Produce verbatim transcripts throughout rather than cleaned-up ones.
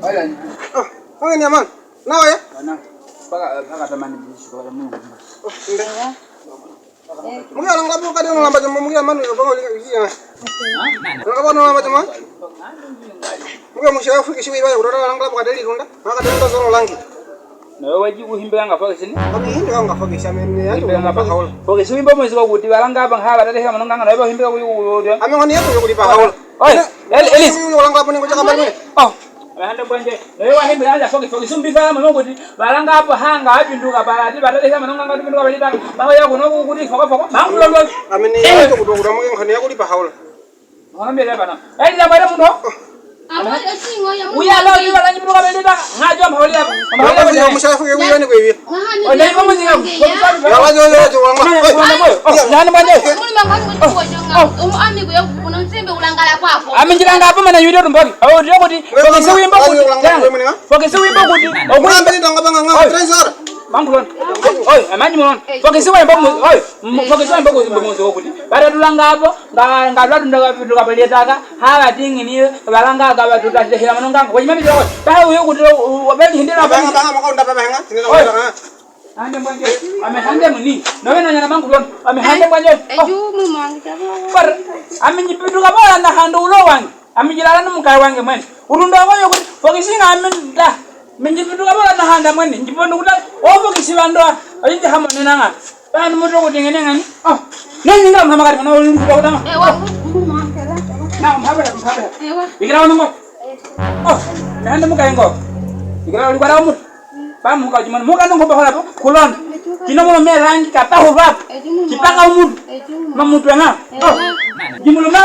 Aya. Ah, oye ni aman. Nawa ya? Ana. Paka, paka tamani bisi, paka tamani. Oh, nde. Mukiya langa po kadi langa po, mukiya manu, paka oli, iya. Langa po langa po. Mukiya musi afu kisi wi ba, langa po kadi lirunda. Maka tenda solo langi. Na wewe waji kuhimbanga fokisi ni? Ami himbanga fokisi, ami ni yandu himbanga fokisi. Fokisi wimba mwezi wa kuti, balanga apa nga batatehela mano nganga, na wewe wahimbanga kuti, kuti. Ami ngoni yandu kuti pahaula. Oi, El-, Elis. Wimba langa po ni kuti kama ni. Oh. Amehande mbwanje. Na wewe wahimbanga fokisi, fokisi mbifala mano kuti. Balanga apa hanga apinduka, balati, batatehela mano nganga, apinduka, balita. Baho ya kuno kuti, foko, foko. Mangu lolo. Ami ni yandu kuti, kuti, ami ngoni yandu kuti pahaula. Mwana mbele bana. Eli za bwana muno. Uya lo ni wala ni muno kabeli ba. Nga jo maholi apa? Maholi apa? Musafu ke wiyo ni kwe wiyo. Ona imo muzi nga. Yala jo jo jo wanga. Oi, oi. Nani manje? Aminjilanga apa mana yuri rumboni. Awo ndio kuti. Fokisi wimba kuti. Fokisi wimba kuti. Okuna mbele ndanga banga nga trésor. Mangu lon. Oi, amanyi mulon. Fokisi wimba mu-, oi. Fokisi wimba kuti. Batatulanga apa. Nga, nga lwatu ndaka, ndaka balietaka, ha batingini, balanga ka batutatehela mano nganga. Kwa imani joko, tahe uyo kuti, u-, u-, wabeli hindela. Banga, banga, mako ndapa banga, tinela. Oi. Banga. Ande mbwanje, amehande muni. Nowe na nyana mangu lon, amehande mbwanje. Oh. Bar, aminjipinduka bola na hande ulo wange. Aminjilala no mukaye wange mwene. Ulunda wange kuti, fokisi nga aminda. Minjipinduka bola na hande mwene. Njipinduka kuti, ofokisi bandu. Ayinje hamonenanga. Bana muto kutengenengani. Oh. Nani nga mama kati mwana uli kuta kuta. Ewa. Na mpabela, mpabela. Ewa. Ikira wano ngo. Oh. Nande muka ngo. Ikira wali kwa muto. Ba muka jimana. Muka nongo ba hola kulon. Kino muno me rangi kata ho ba. Kipaka umutu. Mamutu na. Oh. Jimulo ma.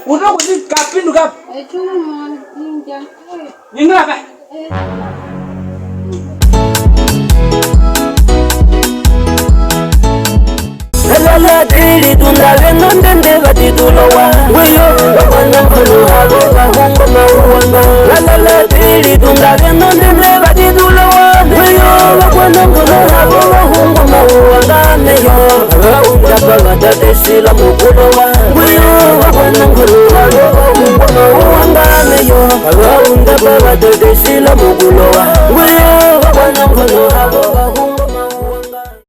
Uto kuti kapindu kap. Ninga ba. Lala dili dunda beno ndende badidulowa. Wiyo, bakwana nkulu habo bahungu mauwanga. Lala dili dunda beno ndende badidulowa. Wiyo, bakwana nkulu habo bahungu mauwanga. Meyo, baunda babatatesila mukulowa. Wiyo, bakwana nkulu habo bahungu mauwanga. Meyo, baunda babatatesila mukulowa.